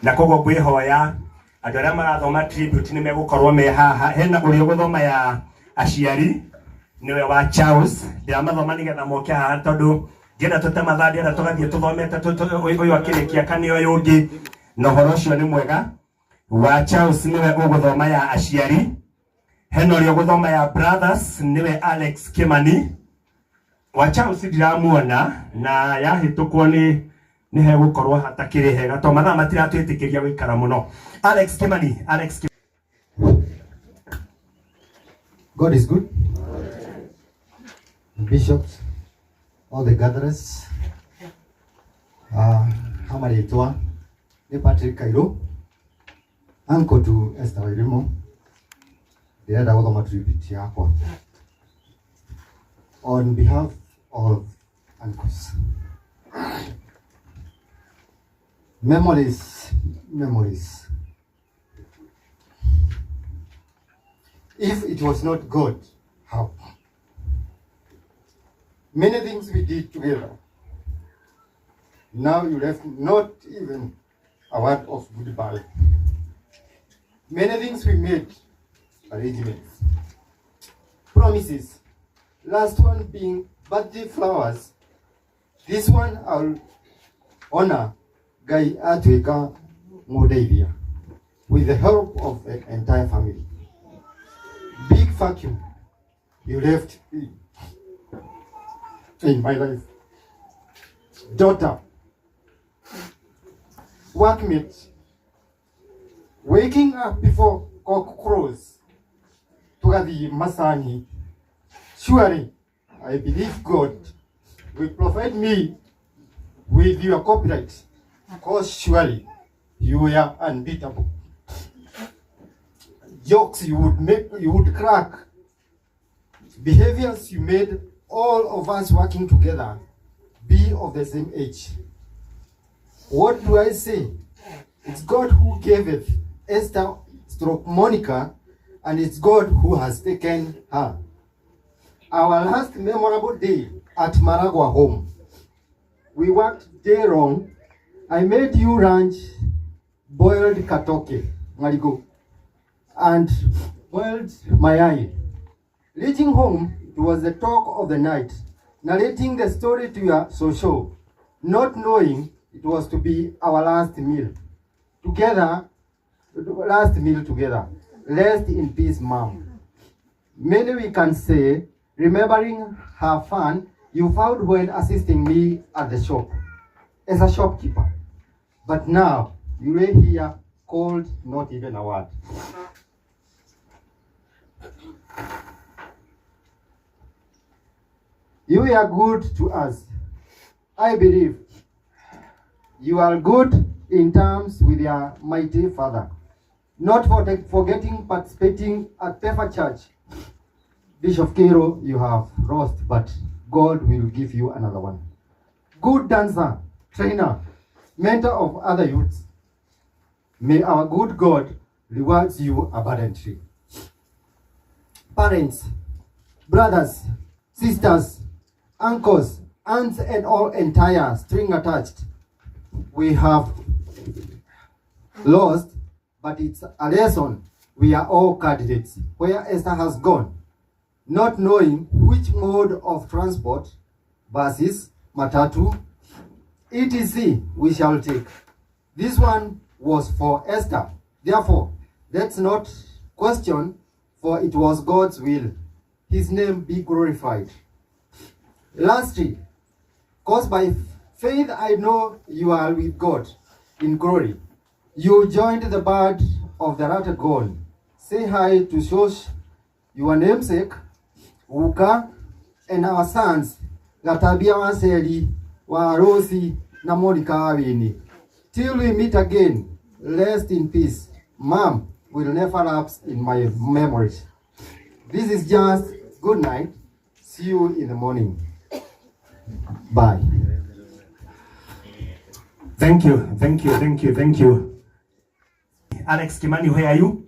Na koguo ngwĩhoya andũ arĩa marathoma tribute nĩ megũkorwo me haha. Hena ũrĩa ũgũthoma ya aciari, nĩwe wa Charles. Ndĩramathoma nĩgetha moke haha tondũ ndienda tũte mathaa, ndienda tũgathiĩ tũthomete ũyũ akĩrĩkia kana ũyũ ũngĩ, na ũhoro ũcio nĩ mwega. Wa Charles nĩwe ũgũthoma ya aciari. Hena ũrĩa ũgũthoma ya brothers, nĩwe Alex Kimani. Wa Charles ndiramuona, na yahĩtũkwo nĩ hegũkorwo hatakĩrĩ hega tondũ mathaa matiratwĩtĩkĩria gũikara mũno. Alex Kimani, Alex Kimani. God is good. Bishops, all the gatherers. Hamarĩtwa nĩ Patrick Kairũ, uncle to Esther Wairimu. Ndĩrenda gũthoma tribute yakwa on behalf of uncles. Memories, memories. If it was not God, how? Many things we did together. Now you left not even a word of goodbye. Many things we made arrangements, promises. Last one being birthday flowers. This one I'll honor Ngai atuĩka mũndeithia with the help of the entire family. Big vacuum you left in my life. Daughter, workmate, waking up before cock crows, tugathiĩ macani. Surely, I believe God will provide me with your copyright, because surely you are unbeatable. Jokes you would make, you would crack, behaviors you made all of us working together be of the same age. What do I say? It's God who gave Esther stroke Monica, and it's God who has taken her. Our last memorable day at Maragua home. We worked day long. I made you lunch, boiled katoke, marigo, and boiled mayai. Reaching home, it was the talk of the night, narrating the story to your social, not knowing it was to be our last meal. Together, last meal together. Rest in peace, Mom. Many we can say, remembering her fun you found when assisting me at the shop as a shopkeeper. But now you lay here cold, not even a word. You are good to us. I believe you are good in terms with your mighty Father. Not for forgetting participating at Pefa Church. Bishop Kiro, you have lost, but God will give you another one. Good dancer, trainer, mentor of other youths. May our good God rewards you abundantly. Parents, brothers, sisters, uncles, aunts, and all entire string attached. We have lost, but it's a lesson. We are all candidates. Where Esther has gone, not knowing which mode of transport, buses, matatu, etc., we shall take. This one was for Esther. Therefore, let's not question, for it was God's will. His name be glorified. Lastly, cause by faith I know you are with God in glory. You joined the band of the latter gone. Say hi to Shosh, your namesake, Uka, and our sons, Gatabia Wanseri, wa Rosi, na Monica Awini. Till we meet again, rest in peace. Mom will never lapse in my memories. This is just good night. See you in the morning. Bye. Thank you, thank you, thank you, thank you. Alex Kimani, where are you?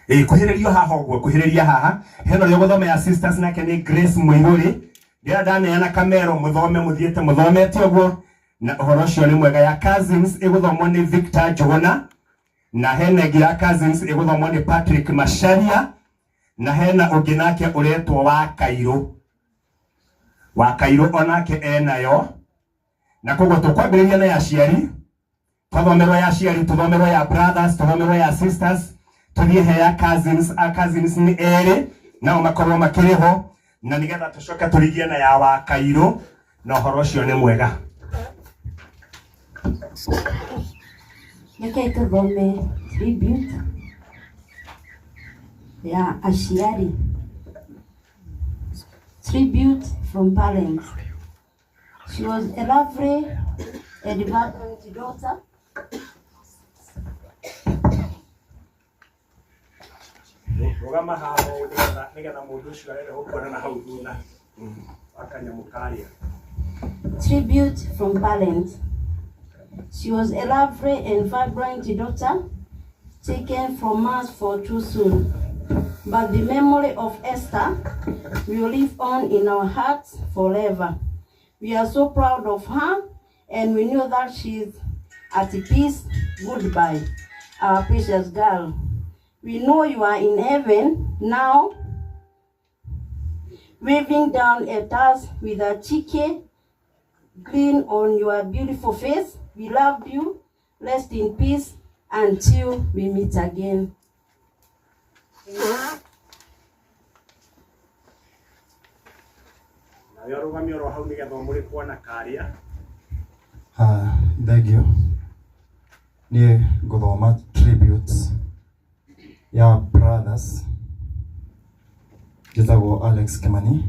Ĩ kuhĩrĩrio haha ũguo, kuhĩrĩria haha. Hena ũrĩa ũgũthoma ya sisters, nake nĩ Grace Mũihũri. Ndĩrenda ndaneana kamero mũthome, mũthiĩte mũthomete ũguo. Na ũhoro ũcio nĩ mwega. Ya cousins ĩgũthomwo nĩ Victor Njuguna, na hena ĩngĩ ya cousins ĩgũthomwo nĩ Patrick Macharia, na hena ũngĩ nake ũretwo wa Kairũ, wa Kairũ onake enayo. Na koguo tũkwambĩrĩria na ya aciari, twathomerwo ya aciari, tuthomerwo ya brothers, tuthomerwo ya sisters, tuthiĩ he ya cousins. A cousins nĩ erĩ nao makorwo makĩrĩ ho, na nigetha tũcoke tũrigie na ya wa Kairũ, na ũhoro ũcio nĩ mwega. Reke tũthome tribute ya aciari. Tribute from parents. She was a lovely and vibrant daughter. Rũgama haha ũũ nĩgetha mũndũ ũcio arenda gũkuona na hau thutha akanyamũ karĩa. Tribute from parents. She was a lovely and vibrant daughter, taken from us for too soon. But the memory of Esther will live on in our hearts forever. We are so proud of her, and we know that she's at peace. Goodbye, our precious girl. We know you are in heaven now, waving down at us with a cheeky grin on your beautiful face. We loved you. Rest in peace until we meet again. Nawe ũrũgamie oro hau nĩgetha ũmũrĩkwo na karĩa. Thank you. Niĩ ngũthoma tributes ya brothers. Njĩtagwo Alex Kimani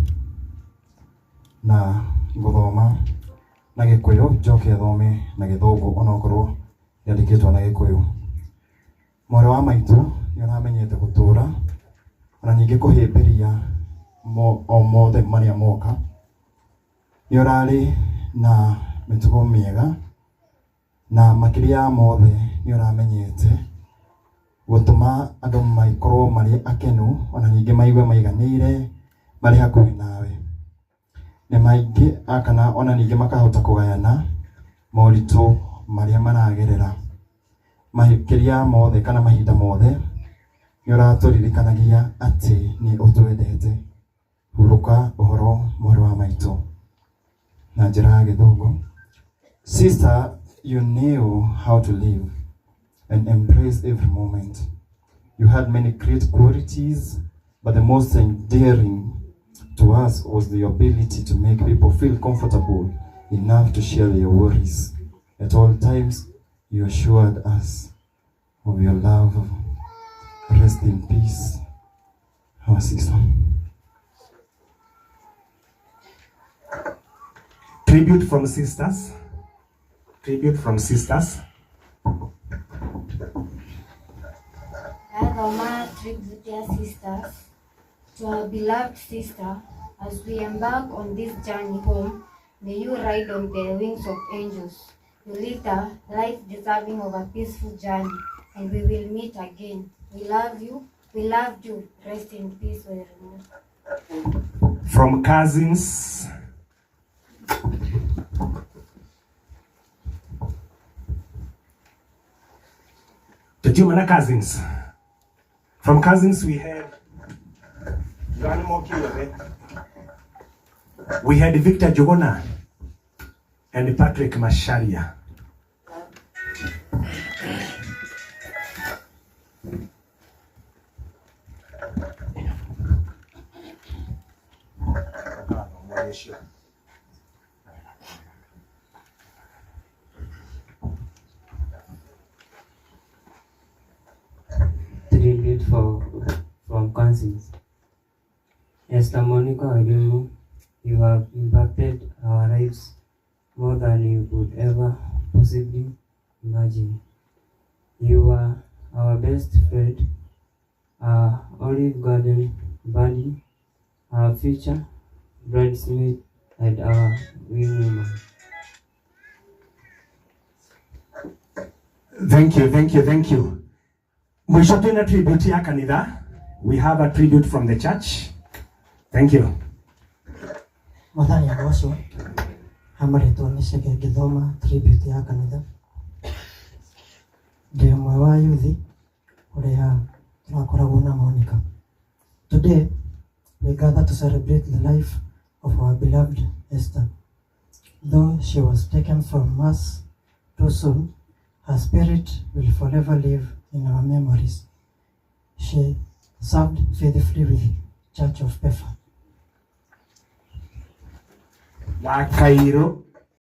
na ngũthoma na Gĩkũyũ, njoke thome na Gĩthũngũ onokorwo rĩandĩkĩtwo na Gĩkũyũ. Mwarĩ wa maitũ nĩ ũramenyete gũtũra ona ningĩ kũhĩmbĩria o mothe marĩa moka. Nĩ ũrarĩ na mĩtugo mĩega na makĩria ya mothe nĩ ũramenyete gũtũma andũ makorwo marĩ akenu ona ningĩ maigue maiganĩire marĩ hakuhĩ nawe. Nĩ maingĩ kana ona ningĩ makahota kũgayana moritũ marĩa maragerera. Makĩria mothe kana mahinda mothe nĩ ũratũririkanagia atĩ nĩ ũtwendete. Hurũka ũhoro mwarĩ wa maitũ. Na njĩra ya Gĩthũngũ. Sister, you knew how to live and embrace every moment. You had many great qualities, but the most endearing to us was the ability to make people feel comfortable enough to share their worries. At all times, you assured us of your love. Rest in peace, our sister. Tribute from sisters. Tribute from sisters. Roma tribute dear sisters, to our beloved sister, as we embark on this journey home, may you ride on the wings of angels. You lead a life deserving of a peaceful journey, and we will meet again. We love you. We loved you. Rest in peace, Wairimu. From cousins. Tutiuma na cousins. From cousins we had Joan Mokiwebe. We had Victor Jogona and Patrick Macharia. Tribute from cousins. Esther Monica Wairimu, you have impacted our lives more than you could ever possibly imagine. You are our best friend, our Olive Garden buddy, our future bridesmaid, and our wingwoman. Thank you, thank you, thank you. Mwisho tuna tribute ya kanitha. We have a tribute from the church. Thank you. Mwathani agocwo. Ha marĩtwa nĩ Chege ngĩthoma tribute ya kanitha. Ndĩ ũmwe wa yuthi ũrĩa tũrakoragwo na Monica. Today we gather to celebrate the life of our beloved Esther. Though she was taken from us too soon, her spirit will forever live in our memories. She served faithfully with Church of Pefa. Wa Kairũ.